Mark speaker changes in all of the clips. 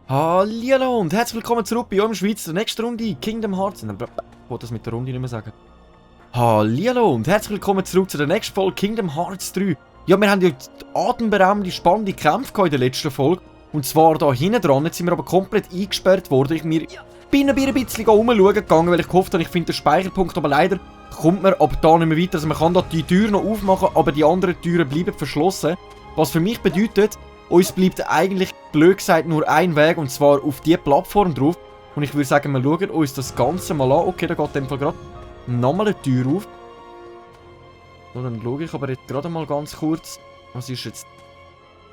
Speaker 1: Hallihallo und herzlich willkommen zurück bei eurem Schweiz zur nächsten Runde Kingdom Hearts. Ich wollte das mit der Runde nicht mehr sagen. Hallihallo und herzlich willkommen zurück zu der nächsten Folge Kingdom Hearts 3. Ja, wir haben ja atemberaubende, spannende Kämpfe in der letzten Folge. Und zwar da hinten dran, jetzt sind wir aber komplett eingesperrt worden. Ich bin ein bisschen rumschauen gegangen, weil ich gehofft habe, ich finde den Speicherpunkt, aber leider kommt man ab da nicht mehr weiter. Also man kann da die Tür noch aufmachen, aber die anderen Türen bleiben verschlossen. Was für mich bedeutet, uns bleibt eigentlich, blöd gesagt, nur ein Weg, und zwar auf diese Plattform drauf. Und ich würde sagen, wir schauen uns das Ganze mal an. Okay, da geht in dem Fall gerade nochmal eine Tür auf. So, dann schaue ich aber jetzt gerade mal ganz kurz, was ist jetzt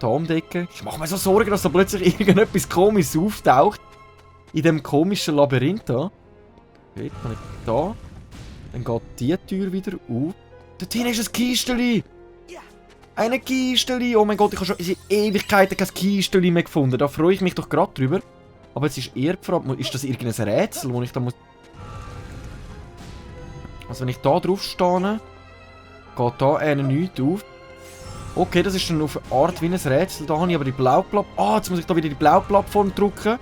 Speaker 1: da um die Ecke. Ich mache mir so Sorgen, dass da plötzlich irgendetwas Komisches auftaucht. In dem komischen Labyrinth da. Okay, dann ich da. Dann geht die Tür wieder auf. Dort hinten ist ein Kisteli. Eine Kisteli! Oh mein Gott, ich habe schon in Ewigkeiten kein Kisteli mehr gefunden. Da freue ich mich doch gerade drüber. Aber jetzt ist eher die Frage, ist das irgendein Rätsel, wo ich da muss... Also wenn ich da drauf stehe, geht da nichts auf. Okay, das ist dann auf eine Art wie ein Rätsel. Da habe ich aber die blaue Plattform... Ah, jetzt muss ich da wieder die blaue Plattform drücken.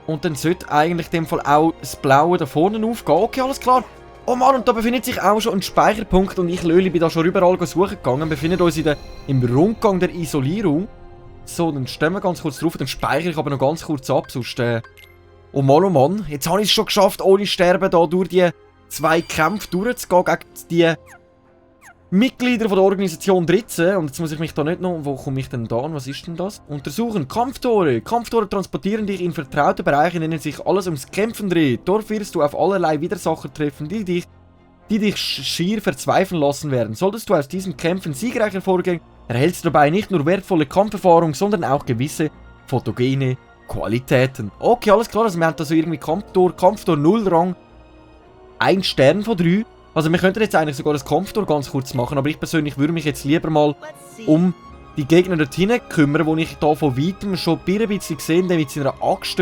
Speaker 1: Und dann sollte eigentlich in dem Fall auch das Blaue da vorne aufgehen. Okay, alles klar. Oh Mann, und da befindet sich auch schon ein Speicherpunkt und ich, Löli, bin da schon überall suchen gegangen. Wir befinden uns im Rundgang der Isolierung. So, dann stehen wir ganz kurz drauf, dann speichere ich aber noch ganz kurz ab, sonst oh Mann, jetzt habe ich es schon geschafft, ohne Sterben da durch die 2 Kämpfe durchzugehen gegen die Mitglieder von der Organisation Dritze. Und jetzt muss ich mich da nicht noch... Wo komme ich denn da an? Was ist denn das? Untersuchen. Kampftore. Kampftore transportieren dich in vertraute Bereiche, in denen sich alles ums Kämpfen dreht. Dort wirst du auf allerlei Widersacher treffen, die dich schier verzweifeln lassen werden. Solltest du aus diesen Kämpfen siegreich hervorgehen, erhältst du dabei nicht nur wertvolle Kampferfahrung, sondern auch gewisse photogene Qualitäten. Okay, alles klar. Also wir haben da so irgendwie Kampftor 0 Rang. 1 Stern von 3. Also wir könnten jetzt eigentlich sogar das Kampftor ganz kurz machen, aber ich persönlich würde mich jetzt lieber mal um die Gegner dort hinten kümmern, wo ich da von weitem schon ein bisschen gesehen habe, mit seiner Axt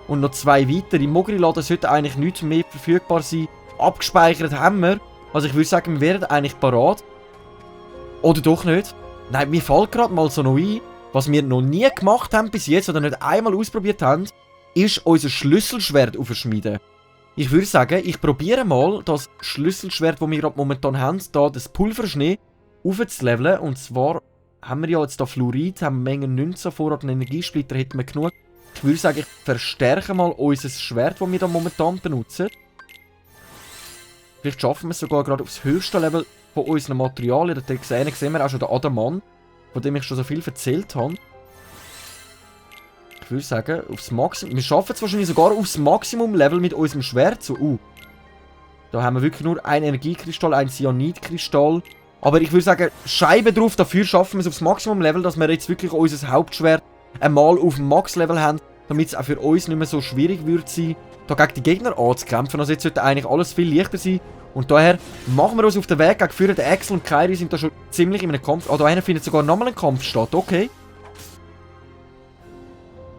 Speaker 1: und noch 2 weitere. Im Mogri-Laden sollte eigentlich nichts mehr verfügbar sein. Abgespeichert haben wir. Also ich würde sagen, wir wären eigentlich parat. Oder doch nicht? Nein, mir fällt gerade mal so noch ein, was wir noch nie gemacht haben bis jetzt oder nicht einmal ausprobiert haben, ist unser Schlüsselschwert aufschmieden. Ich würde sagen, ich probiere mal das Schlüsselschwert, das wir gerade momentan haben, da das Pulverschnee aufzuleveln. Und zwar haben wir ja jetzt da Fluorid, haben Menge 19 Vorrat, einen Energiesplitter hätten wir genug. Ich würde sagen, ich verstärke mal unser Schwert, das wir da momentan benutzen. Vielleicht schaffen wir es sogar gerade aufs höchste Level von unseren Materialien. Da sehen wir auch schon den Adamann, von dem ich schon so viel erzählt habe. Ich würde sagen, aufs Maximum. Wir schaffen es wahrscheinlich sogar aufs Maximum-Level mit unserem Schwert. So, da haben wir wirklich nur ein Energiekristall, ein Cyanidkristall. Aber ich würde sagen, Scheibe drauf, dafür schaffen wir es aufs Maximum-Level, dass wir jetzt wirklich unser Hauptschwert einmal auf dem Max-Level haben, damit es auch für uns nicht mehr so schwierig wird sein, da gegen die Gegner anzukämpfen. Also jetzt sollte eigentlich alles viel leichter sein. Und daher machen wir uns auf den Weg gegen Führer. Der Axel und Kairi sind da schon ziemlich in einem Kampf. Ah, da einer findet sogar nochmal ein Kampf statt, okay.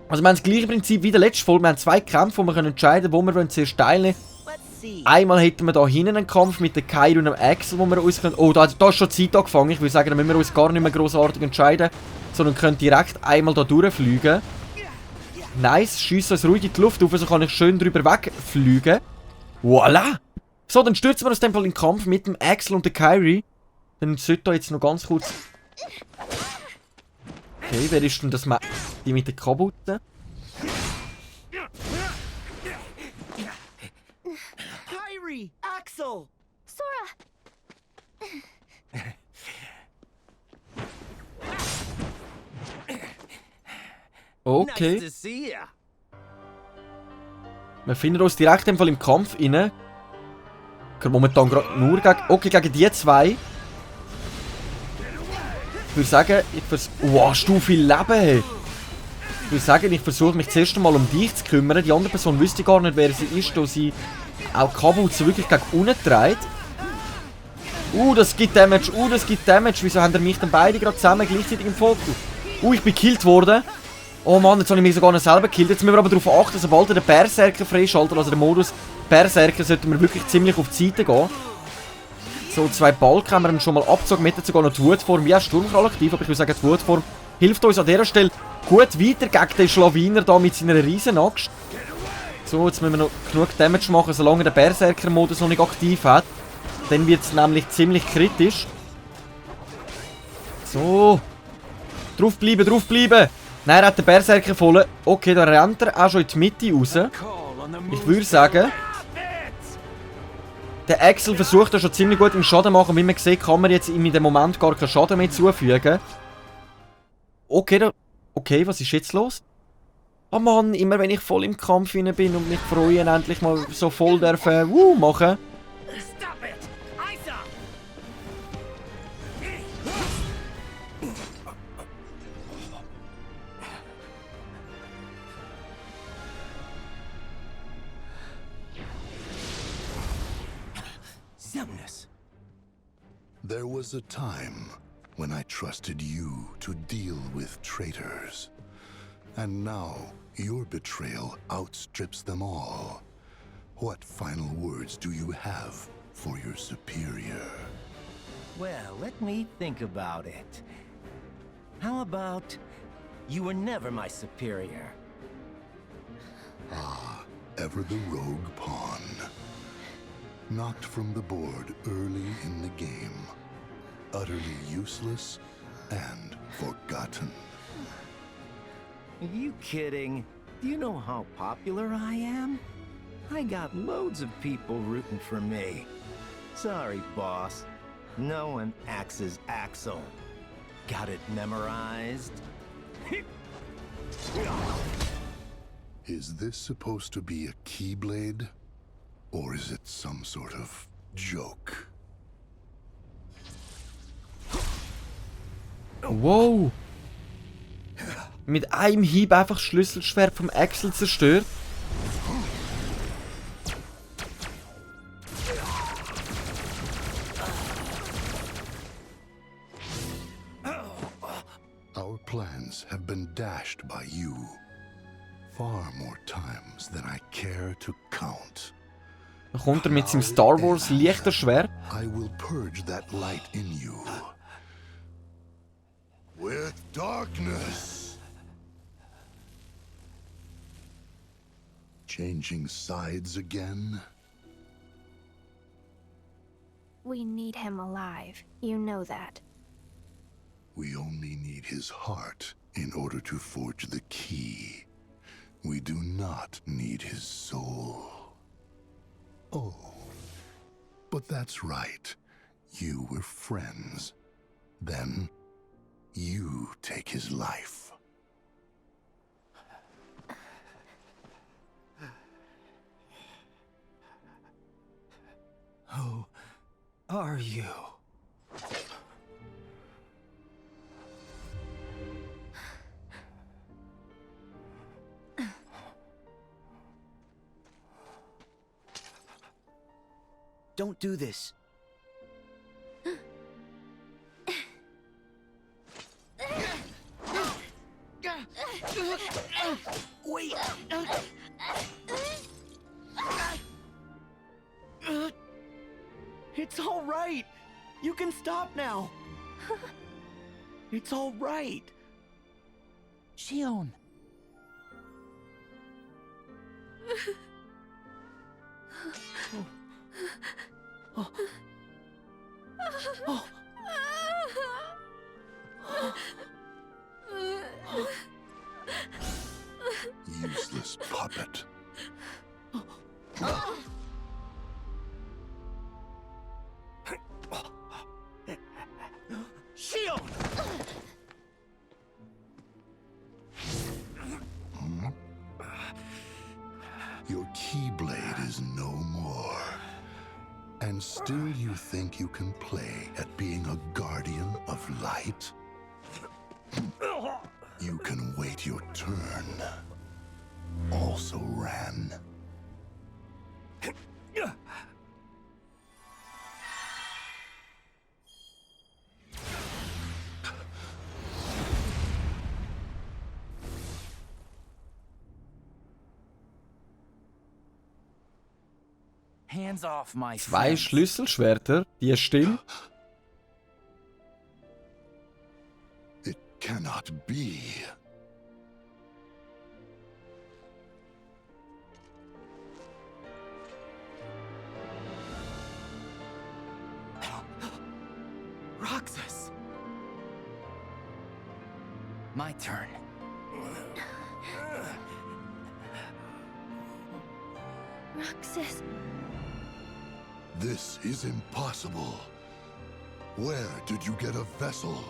Speaker 1: Also wir haben das gleiche Prinzip wie der letzte Folge. Wir haben 2 Kämpfe, wo wir entscheiden können, wo wir zuerst teilnehmen. Einmal hätten wir da hinten einen Kampf mit der Kairi und dem Axel, wo wir uns können... Oh, da ist schon Zeit angefangen. Ich würde sagen, da müssen wir uns gar nicht mehr grossartig entscheiden, sondern können direkt einmal da durchfliegen. Nice, schiessen uns ruhig in die Luft auf, so kann ich schön drüber wegfliegen. Voila! So, dann stürzen wir uns in dem Fall in den Kampf mit dem Axel und der Kairi. Dann sollte da jetzt noch ganz kurz... Okay, wer ist denn das die mit den Kabutten?
Speaker 2: Kairi! Axel!
Speaker 3: Sora!
Speaker 1: Okay.
Speaker 2: Nice to see ya.
Speaker 1: Wir finden uns direkt im Fall im Kampf inne. Momentan gerade nur gegen die 2. Ich würde sagen, wow, hast du viel Leben, hey. Ich würde sagen, ich versuche mich zuerst einmal um dich zu kümmern. Die andere Person wüsste gar nicht, wer sie ist, da sie auch Kabuzen wirklich gegen unten trägt. Das gibt Damage, das gibt Damage. Wieso haben mich dann beide gerade zusammen gleichzeitig im Fokus? Ich bin gekillt worden. Oh Mann, jetzt habe ich mich sogar noch selber gekillt. Jetzt müssen wir aber darauf achten, sobald er den Berserker freischaltet, also den Modus Berserker, sollten wir wirklich ziemlich auf die Seite gehen. So, 2 Balken haben wir schon mal abgezogen. Wir hätten sogar noch die Wutform, wie auch Sturmkrall aktiv, aber ich würde sagen, die Wutform hilft uns an dieser Stelle gut weiter gegen den Schlawiner da mit seiner Riesenaxt. So, jetzt müssen wir noch genug Damage machen, solange der Berserker-Modus noch nicht aktiv hat. Dann wird es nämlich ziemlich kritisch. So. Draufbleiben, draufbleiben. Nein, er hat den Berserker voll. Okay, dann rennt er auch schon in die Mitte raus. Ich würde sagen, der Axel versucht da schon ziemlich gut im Schaden machen. Wie man sieht, kann man jetzt ihm in dem Moment gar keinen Schaden mehr zufügen. Okay, okay, was ist jetzt los? Oh Mann, immer wenn ich voll im Kampf bin und mich freue, endlich mal so voll dürfen machen.
Speaker 2: Stop it! Isa! Xemnas.
Speaker 3: There was a time when I trusted you to deal with traitors. And now, your betrayal outstrips them all. What final words do you have for your superior?
Speaker 2: Well, let me think about it. How about you were never my superior?
Speaker 3: Ever the rogue pawn. Knocked from the board early in the game. Utterly useless and forgotten.
Speaker 2: Are you kidding? Do you know how popular I am? I got loads of people rooting for me. Sorry, boss. No one axes Axel. Got it memorized?
Speaker 3: Is this supposed to be a Keyblade? Or is it some sort of joke?
Speaker 1: Wow. Mit einem Hieb einfach das Schlüsselschwert vom Axel zerstört.
Speaker 3: Our plans have been dashed by you. Far more times than I care to count.
Speaker 1: Dann kommt er mit seinem Star Wars Lichterschwert.
Speaker 3: I will purge that light in you. With darkness. Changing sides again?
Speaker 4: We need him alive. You know that.
Speaker 3: We only need his heart in order to forge the key. We do not need his soul. Oh, but that's right. You were friends. Then, you take his life.
Speaker 2: Who are you? Don't do this. Wait. It's all right. You can stop now. It's all right. Shion.
Speaker 3: Useless puppet.
Speaker 2: Shion!
Speaker 3: Your Keyblade is no more. And still you think you can play at being a guardian of light? You can wait your turn. Also ran.
Speaker 5: Hands off my
Speaker 1: 2
Speaker 5: friends.
Speaker 1: Schlüsselschwerter, die Stimme.
Speaker 3: It cannot be.
Speaker 5: Roxas! My turn.
Speaker 4: Roxas.
Speaker 3: This is impossible. Where did you get a vessel?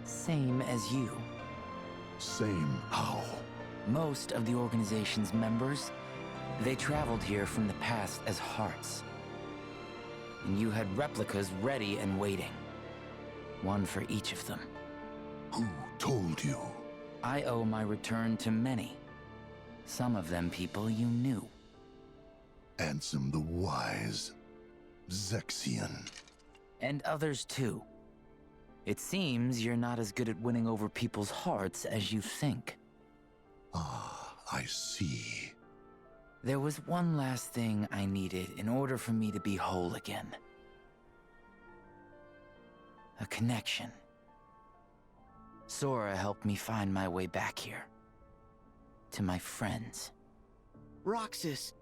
Speaker 5: Same as you.
Speaker 3: Same how?
Speaker 5: Most of the organization's members, they traveled here from the past as hearts. And you had replicas ready and waiting. One for each of them.
Speaker 3: Who told you?
Speaker 5: I owe my return to many. Some of them people you knew.
Speaker 3: Ansem the Wise. Zexion.
Speaker 5: And others too. It seems you're not as good at winning over people's hearts as you think.
Speaker 3: Ah, I see.
Speaker 5: There was one last thing I needed in order for me to be whole again. A connection. Sora helped me find my way back here. To my friends.
Speaker 6: Roxas.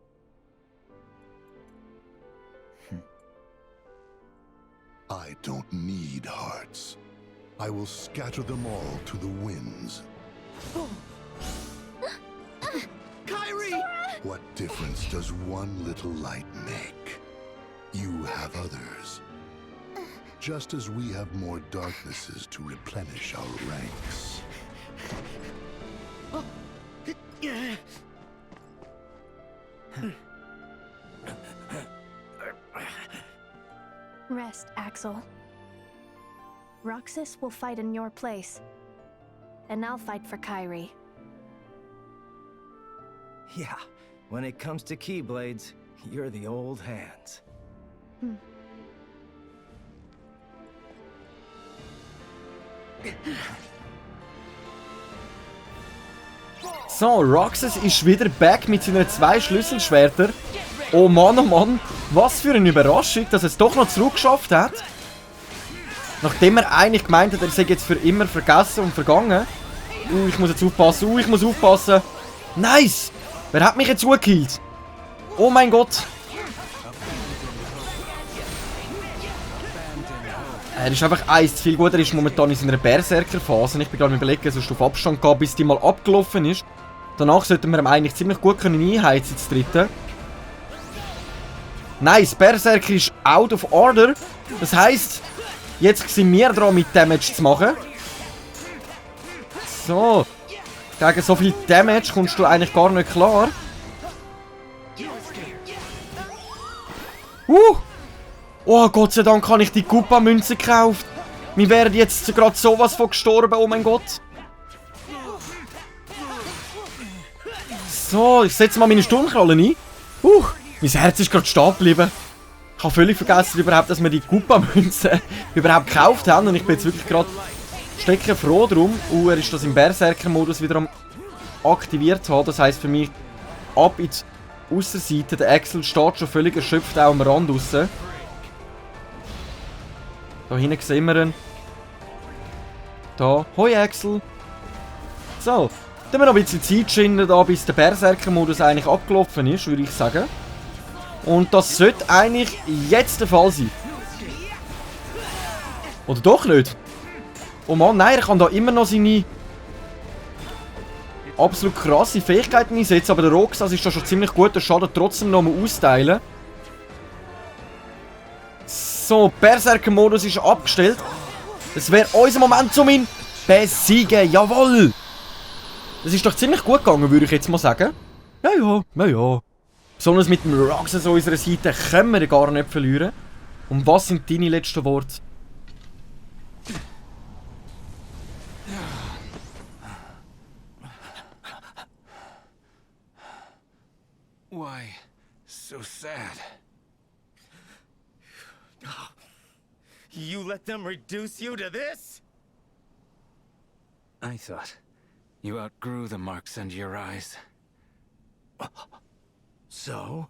Speaker 3: I don't need hearts. I will scatter them all to the winds.
Speaker 6: Kyrie!
Speaker 3: What difference does one little light make? You have others. Just as we have more darknesses to replenish our ranks.
Speaker 4: Rest, Axel. Roxas will fight in your place. And I'll fight for Kyrie.
Speaker 2: Yeah, when it comes to Keyblades, you're the old hands.
Speaker 1: So, Roxas ist wieder back mit seinen 2 Schlüsselschwertern. Oh Mann, was für eine Überraschung, dass er es doch noch zurückgeschafft hat. Nachdem er eigentlich gemeint hat, er sei jetzt für immer vergessen und vergangen. Ich muss jetzt aufpassen, ich muss aufpassen. Nice! Wer hat mich jetzt zugekillt? Oh mein Gott! Er ist einfach eins zu viel gut, er ist momentan in seiner Berserker-Phase. Ich bin gerade überlegen, sonst auf Abstand gehen, bis die mal abgelaufen ist. Danach sollten wir ihm eigentlich ziemlich gut einheizen ins dritte. Nice, Berserker ist out of order. Das heisst, jetzt sind wir dran mit Damage zu machen. So. Gegen so viel Damage kommst du eigentlich gar nicht klar. Oh, Gott sei Dank habe ich die Koopa-Münze gekauft. Wir wären jetzt gerade sowas von gestorben, oh mein Gott. So, ich setze mal meine Sturmkralle ein. Mein Herz ist gerade stehen geblieben. Ich habe völlig vergessen, überhaupt, dass wir die Koopa-Münze überhaupt gekauft haben. Und ich bin jetzt wirklich gerade froh drum. Er ist das im Berserker-Modus wieder am aktiviert haben. Das heisst für mich, ab in die Aussenseite. Der Axel steht schon völlig erschöpft auch am Rand raus. Da hinten sehen wir ihn. Da. Hoi Axel. So. Dann haben wir noch ein bisschen Zeit schinden, da, bis der Berserker-Modus eigentlich abgelaufen ist, würde ich sagen. Und das sollte eigentlich jetzt der Fall sein. Oder doch nicht? Oh Mann, nein, er kann da immer noch seine absolut krasse Fähigkeiten einsetzen, aber der Roxas ist da schon ziemlich gut, der Schaden trotzdem noch mal austeilen. So, Berserker-Modus ist abgestellt. Das wäre unser Moment zum ihn besiegen, jawohl! Das ist doch ziemlich gut gegangen, würde ich jetzt mal sagen. Ja. Besonders mit dem Roxas an unserer Seite können wir gar nicht verlieren. Und was sind deine letzten Worte?
Speaker 6: Why so sad?
Speaker 2: You let them reduce you to this?
Speaker 6: I thought you outgrew the marks under your eyes.
Speaker 2: So?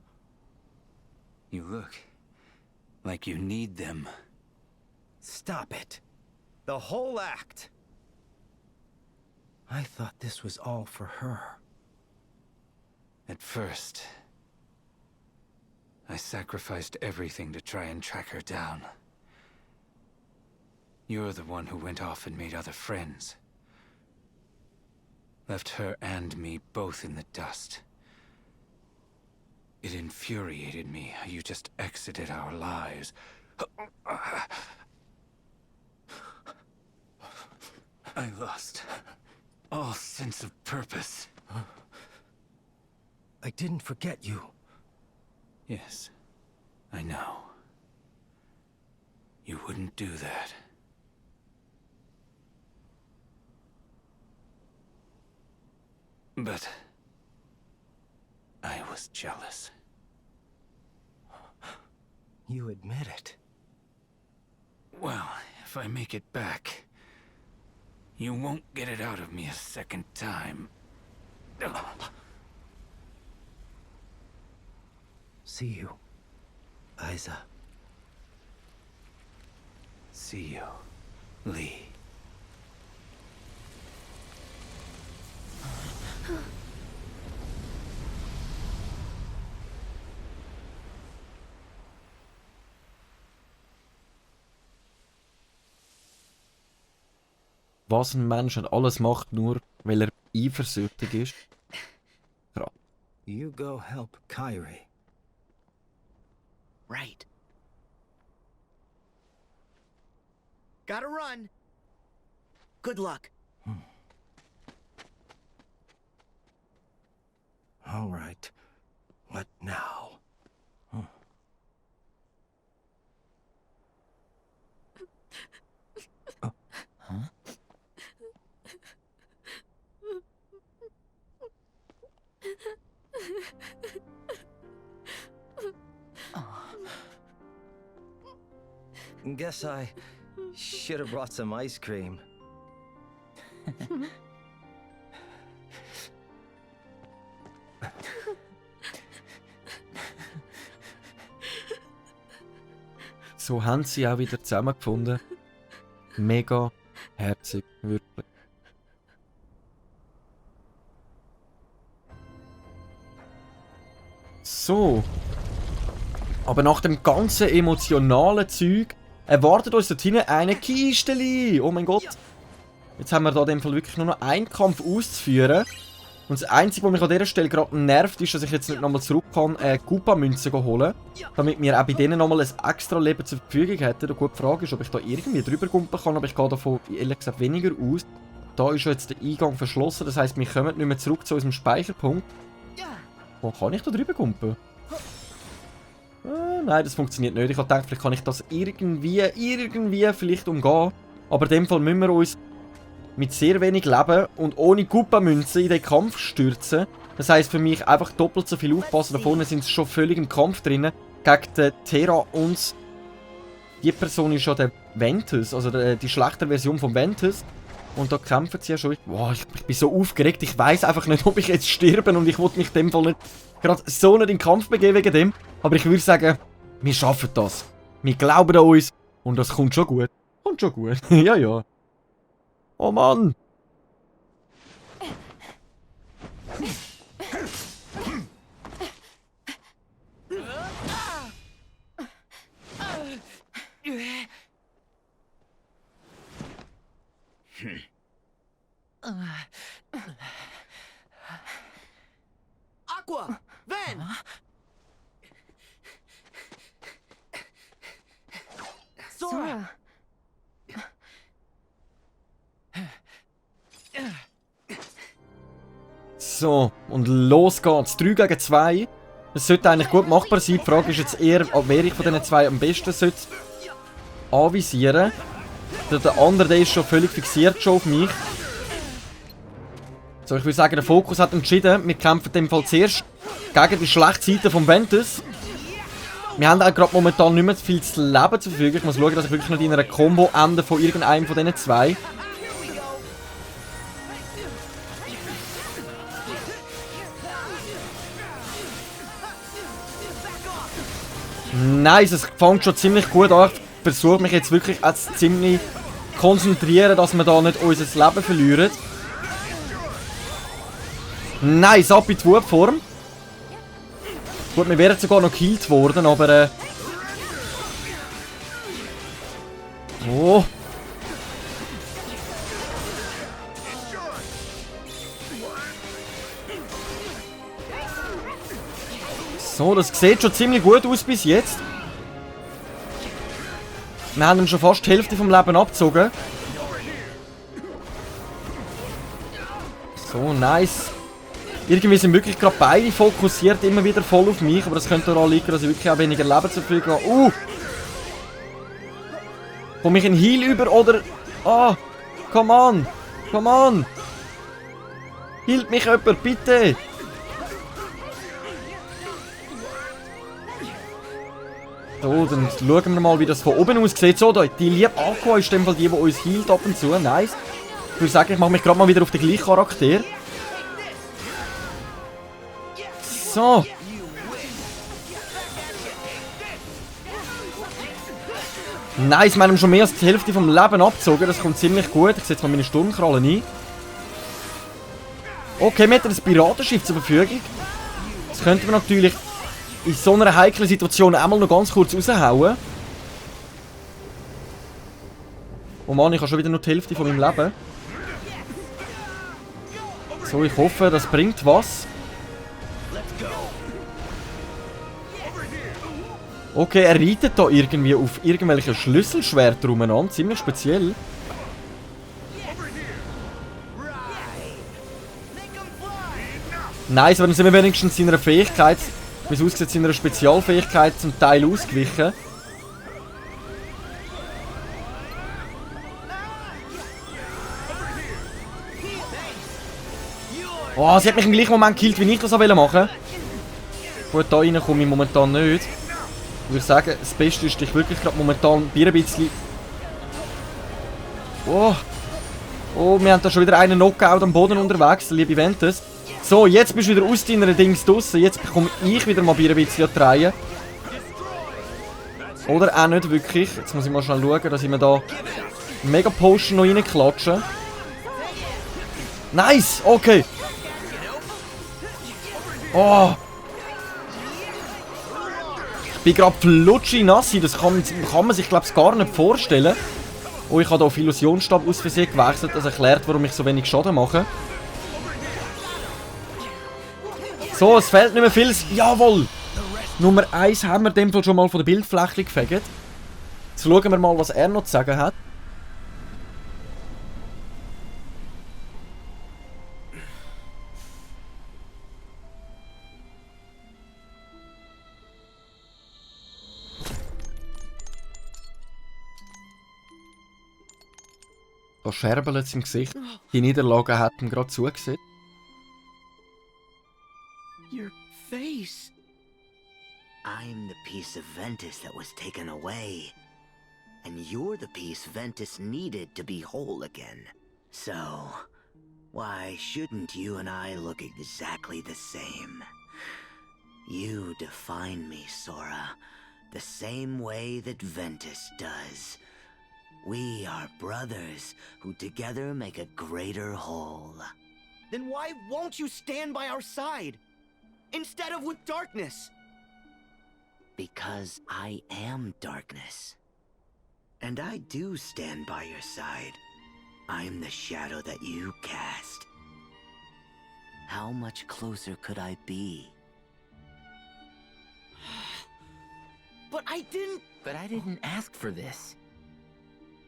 Speaker 6: You look like you need them.
Speaker 2: Stop it. The whole act. I thought this was all for her.
Speaker 6: At first, I sacrificed everything to try and track her down. You're the one who went off and made other friends. Left her and me both in the dust. It infuriated me how you just exited our lives. I lost all sense of purpose.
Speaker 2: I didn't forget you.
Speaker 6: Yes, I know. You wouldn't do that. But I was jealous.
Speaker 2: You admit it.
Speaker 6: Well, if I make it back, you won't get it out of me a second time.
Speaker 2: See you, Isa.
Speaker 6: See you, Lee.
Speaker 1: Was ein Mensch und alles macht, nur weil er eifersüchtig ist. Krass.
Speaker 2: You go help Kyrie.
Speaker 7: Right. Gotta run. Good luck.
Speaker 2: All right. What now? Guess I should have brought some ice cream.
Speaker 1: So haben sie auch wieder zusammengefunden. Mega herzig, wirklich. So. Aber nach dem ganzen emotionalen Zeug erwartet uns dort hinten eine Kisteli. Oh mein Gott. Jetzt haben wir da in dem Fall wirklich nur noch einen Kampf auszuführen. Und das Einzige, was mich an dieser Stelle gerade nervt, ist, dass ich jetzt nicht nochmal zurück kann, Koopa-Münzen holen. Damit wir auch bei denen nochmal ein extra Leben zur Verfügung hätten. Die gute Frage ist, ob ich da irgendwie drüber gumpen kann, aber ich gehe davon ehrlich gesagt weniger aus. Da ist jetzt der Eingang verschlossen, das heisst, wir kommen nicht mehr zurück zu unserem Speicherpunkt. Wo kann ich da drüber gumpen? Nein, das funktioniert nicht. Ich habe gedacht, vielleicht kann ich das irgendwie vielleicht umgehen. Aber in dem Fall müssen wir uns mit sehr wenig Leben und ohne Koopa-Münzen in den Kampf stürzen. Das heisst für mich einfach doppelt so viel aufpassen. Da vorne sind sie schon völlig im Kampf drin. Gegen den Terra und die Person ist ja der Ventus, also die schlechtere Version vom Ventus. Und da kämpfen sie ja schon. Wow, ich bin so aufgeregt. Ich weiß einfach nicht, ob ich jetzt sterbe und ich wollte mich in dem Fall nicht gerade so nicht in den Kampf begeben wegen dem. Aber ich würde sagen, wir schaffen das. Wir glauben an uns und das kommt schon gut. Kommt schon gut. Ja, ja. Oh Mann!
Speaker 7: Aqua! Ven! Sora!
Speaker 1: So, und los geht's. 3 gegen 2. Das sollte eigentlich gut machbar sein. Die Frage ist jetzt eher, wer ich von diesen zwei am besten sollte anvisieren. Der andere, der ist schon völlig fixiert schon auf mich. So, ich würde sagen, der Fokus hat entschieden. Wir kämpfen in dem Fall zuerst gegen die schlechte Seite vom Ventus. Wir haben auch gerade momentan nicht mehr zu viel zu Leben zur Verfügung. Ich muss schauen, dass ich wirklich nicht in einer Combo ende von irgendeinem von diesen zwei. Nice, es fängt schon ziemlich gut an. Ich versuche mich jetzt wirklich als ziemlich konzentrieren, dass wir da nicht unser Leben verlieren. Nice, ab in die Wutform. Gut, wir wären sogar noch gekillt worden, aber oh. So, das sieht schon ziemlich gut aus bis jetzt. Wir haben ihm schon fast die Hälfte vom Leben abgezogen. So, nice. Irgendwie sind wirklich gerade beide fokussiert, immer wieder voll auf mich. Aber das könnte daran liegen, dass ich wirklich auch weniger Leben zur Verfügung habe. Komme ich in Heal über oder... Ah, come on. Come on. Hielt mich jemand, bitte. So, dann schauen wir mal, wie das von oben aussieht. So, da, die liebe Aqua ist in dem Fall die uns healt ab und zu. Nice. Ich würde sagen, ich mache mich gerade mal wieder auf den gleichen Charakter. So. Nice, wir haben schon mehr als die Hälfte vom Leben abgezogen. Das kommt ziemlich gut. Ich setze mal meine Sturmkrallen ein. Okay, wir haben ein Piratenschiff zur Verfügung. Das könnten wir natürlich in so einer heiklen Situation einmal noch ganz kurz raushauen. Oh Mann, ich habe schon wieder nur die Hälfte von meinem Leben. So, ich hoffe, das bringt was. Okay, er reitet da irgendwie auf irgendwelche Schlüsselschwerter umeinander. Ziemlich speziell. Nice, aber dann sind wir wenigstens seiner Fähigkeit, wie es aussieht, seiner Spezialfähigkeit zum Teil ausgewichen. Oh, sie hat mich im gleichen Moment gekillt, wie ich das machen wollte. Gut, da rein komme ich momentan nicht. Ich würde sagen, das Beste ist, dich wirklich gerade momentan ein bisschen... Oh. Oh, wir haben da schon wieder einen Knockout am Boden unterwegs, der liebe Ventus. So, jetzt bist du wieder aus deiner Dings draussen. Jetzt bekomme ich wieder mal ein bisschen an die Reihe. Oder auch nicht wirklich. Jetzt muss ich mal schnell schauen, dass ich mir da Mega Potion noch reinklatsche. Nice! Okay. Oh. Ich bin gerade flutschi nass. Das kann man sich, glaube ich, gar nicht vorstellen. Oh, ich habe hier auf Illusionsstab aus Versehen gewechselt. Das erklärt, warum ich so wenig Schaden mache. So, es fehlt nicht mehr viel. Jawohl! Nummer 1 haben wir in dem Fall schon mal von der Bildfläche gefegt. Jetzt schauen wir mal, was er noch zu sagen hat. Da scherbelt es im Gesicht. Die Niederlage hat ihm gerade zugesehen.
Speaker 7: Your face. I'm the piece of Ventus that was taken away. And you're the piece Ventus needed to be whole again. So, why shouldn't you and I look exactly the same? You define me, Sora, the same way that Ventus does. We are brothers who together make a greater whole. Then why won't you stand by our side? Instead of with darkness? Because I am darkness. And I do stand by your side. I'm the shadow that you cast. How much closer could I be? But I didn't ask for this.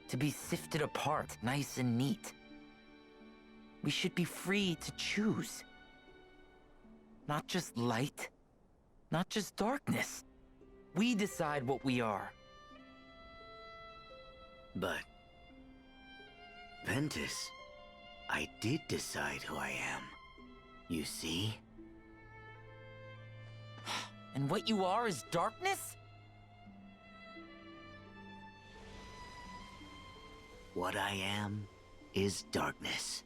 Speaker 7: To be sifted apart, nice and neat. We should be free to choose. Not just light, not just darkness. We decide what we are. But, Ventus, I did decide who I am. You see? And what you are is darkness? What I am is darkness.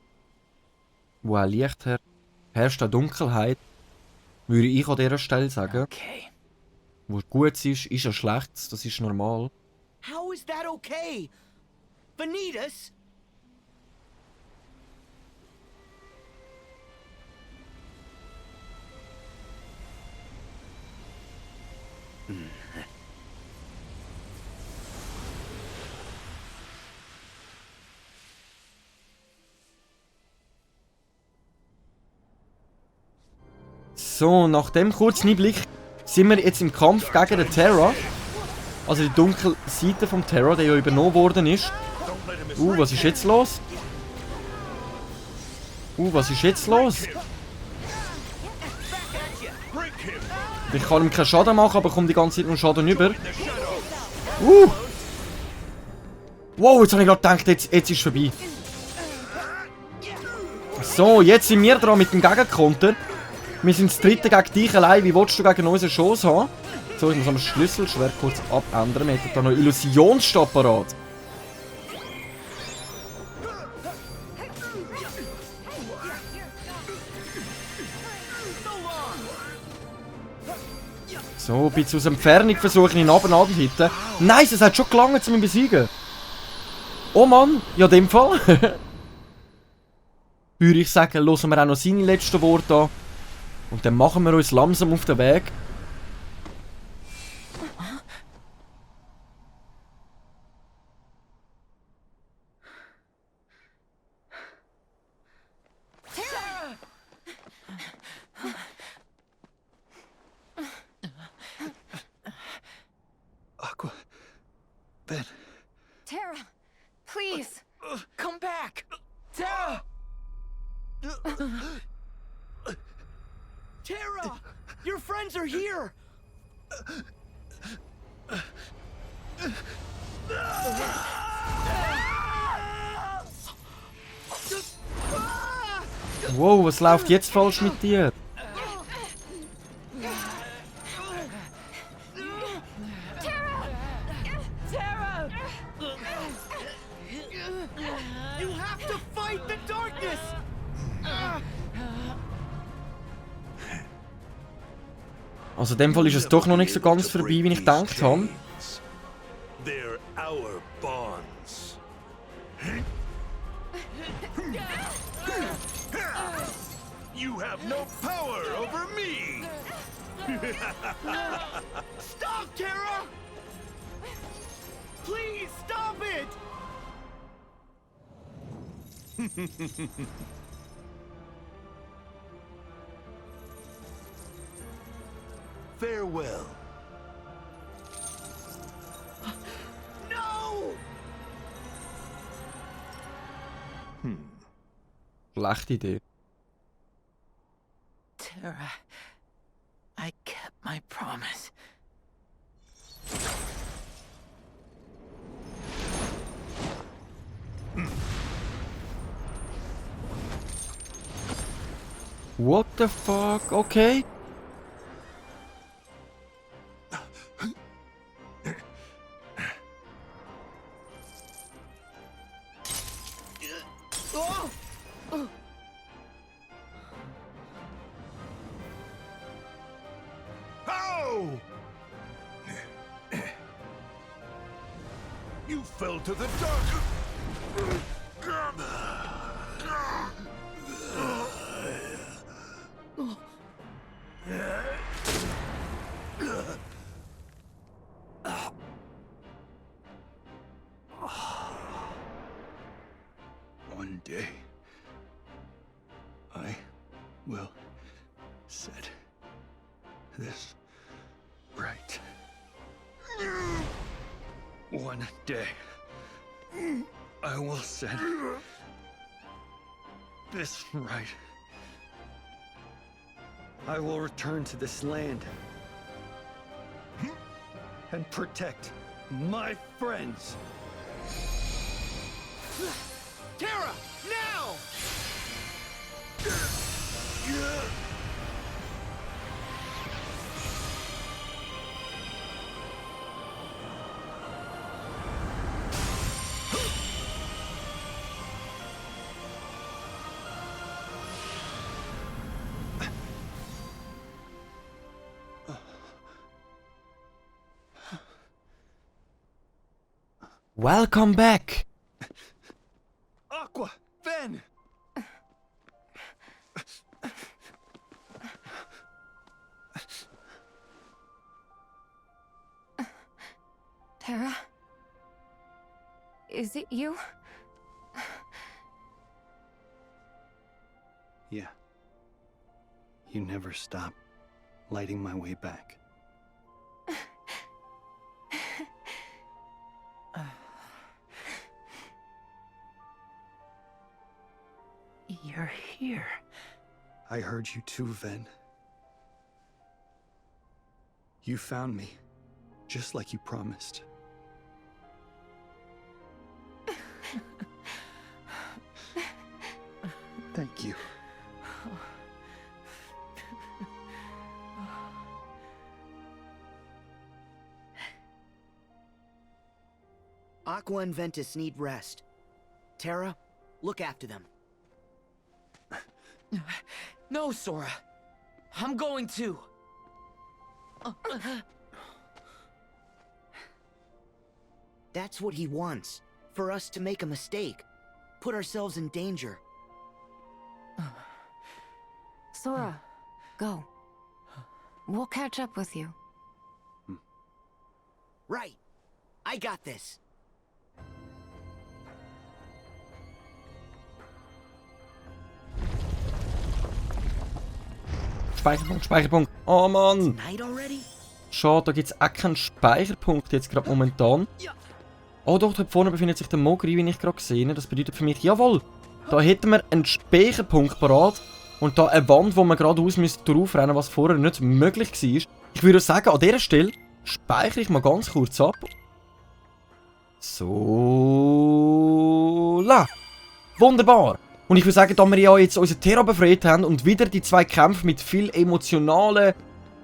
Speaker 1: Wo ein Licht herrscht eine Dunkelheit, würde ich an dieser Stelle sagen.
Speaker 5: Okay.
Speaker 1: Wo gut ist ja schlecht. Das ist normal.
Speaker 7: How is that okay? Vanitas?
Speaker 1: So, nach dem kurzen Einblick sind wir jetzt im Kampf gegen den Terra. Also die dunkle Seite vom Terra, der ja übernommen worden ist. Was ist jetzt los? Was ist jetzt los? Ich kann ihm keinen Schaden machen, aber komme die ganze Zeit nur Schaden über. Wow, jetzt habe ich gerade gedacht, jetzt ist es vorbei. So, jetzt sind wir dran mit dem Gegenkonter. Wir sind das dritte gegen dich allein. Wie willst du gegen uns eine Chance haben? So, ich muss am Schlüsselschwert kurz abändern. Wir hätten da noch Illusionsstab parat. So, ein bisschen aus Entfernung versuche ich ihn runter zu hitten. Nice, es hat schon gelangt, um ihn zu besiegen. Oh Mann, ja, in dem Fall. Würde ich sagen, hören wir auch noch seine letzten Worte an. Und dann machen wir uns langsam auf den Weg.
Speaker 6: Aqua. Ben.
Speaker 4: Terra, please.
Speaker 7: Come back! Terra! Terra! Your friends are here!
Speaker 1: Wow, was läuft jetzt falsch mit dir?
Speaker 7: Terra! You have to fight the darkness!
Speaker 1: Also in dem Fall ist es doch noch nicht so ganz vorbei, wie ich gedacht habe.
Speaker 3: They're our bonds. You have no power over me!
Speaker 7: Stop, Terra! Please stop it!
Speaker 3: Farewell.
Speaker 7: No!
Speaker 1: Schlechte Idee.
Speaker 5: Terra, I kept my promise.
Speaker 1: What the fuck? Okay.
Speaker 3: How? You fell to the dark. One day, I will set this right. One day, I will set this right. I will return to this land and protect my friends.
Speaker 7: Terra, now!
Speaker 1: Welcome back!
Speaker 6: Aqua! Ven!
Speaker 4: Terra? Is it you?
Speaker 8: Yeah. You never stop lighting my way back.
Speaker 5: You're here.
Speaker 8: I heard you too, Ven. You found me, just like you promised. Thank you.
Speaker 7: Aqua and Ventus need rest. Terra, look after them.
Speaker 5: No, Sora. I'm going to.
Speaker 7: That's what he wants. For us to make a mistake. Put ourselves in danger.
Speaker 4: Sora, go. We'll catch up with you.
Speaker 7: Right. I got this.
Speaker 1: Speicherpunkt, Speicherpunkt. Oh Mann!
Speaker 7: Night already?
Speaker 1: Schade, da gibt es auch keinen Speicherpunkt jetzt gerade momentan. Oh doch, dort vorne befindet sich der Mogri, wie ich gerade gesehen habe. Das bedeutet für mich, jawohl, da hätten wir einen Speicherpunkt parat. Und da eine Wand, wo man geradeaus draufrennen müsste, was vorher nicht möglich war. Ich würde sagen, an dieser Stelle speichere ich mal ganz kurz ab. So. La. Wunderbar. Und ich würde sagen, da wir ja jetzt unsere Terra befreit haben und wieder die zwei Kämpfe mit viel emotionalen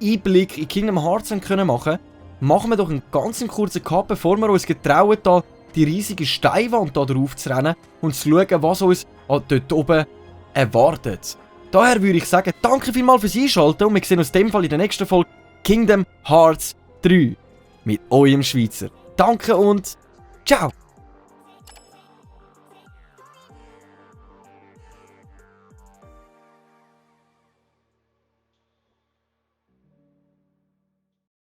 Speaker 1: Einblick in Kingdom Hearts können machen wir doch einen ganz kurzen Cut, bevor wir uns getrauen, da die riesige Steinwand da drauf zu rennen und zu schauen, was uns dort oben erwartet. Daher würde ich sagen, danke vielmals fürs Einschalten und wir sehen uns in dem Fall in der nächsten Folge Kingdom Hearts 3 mit eurem Schweizer. Danke und ciao!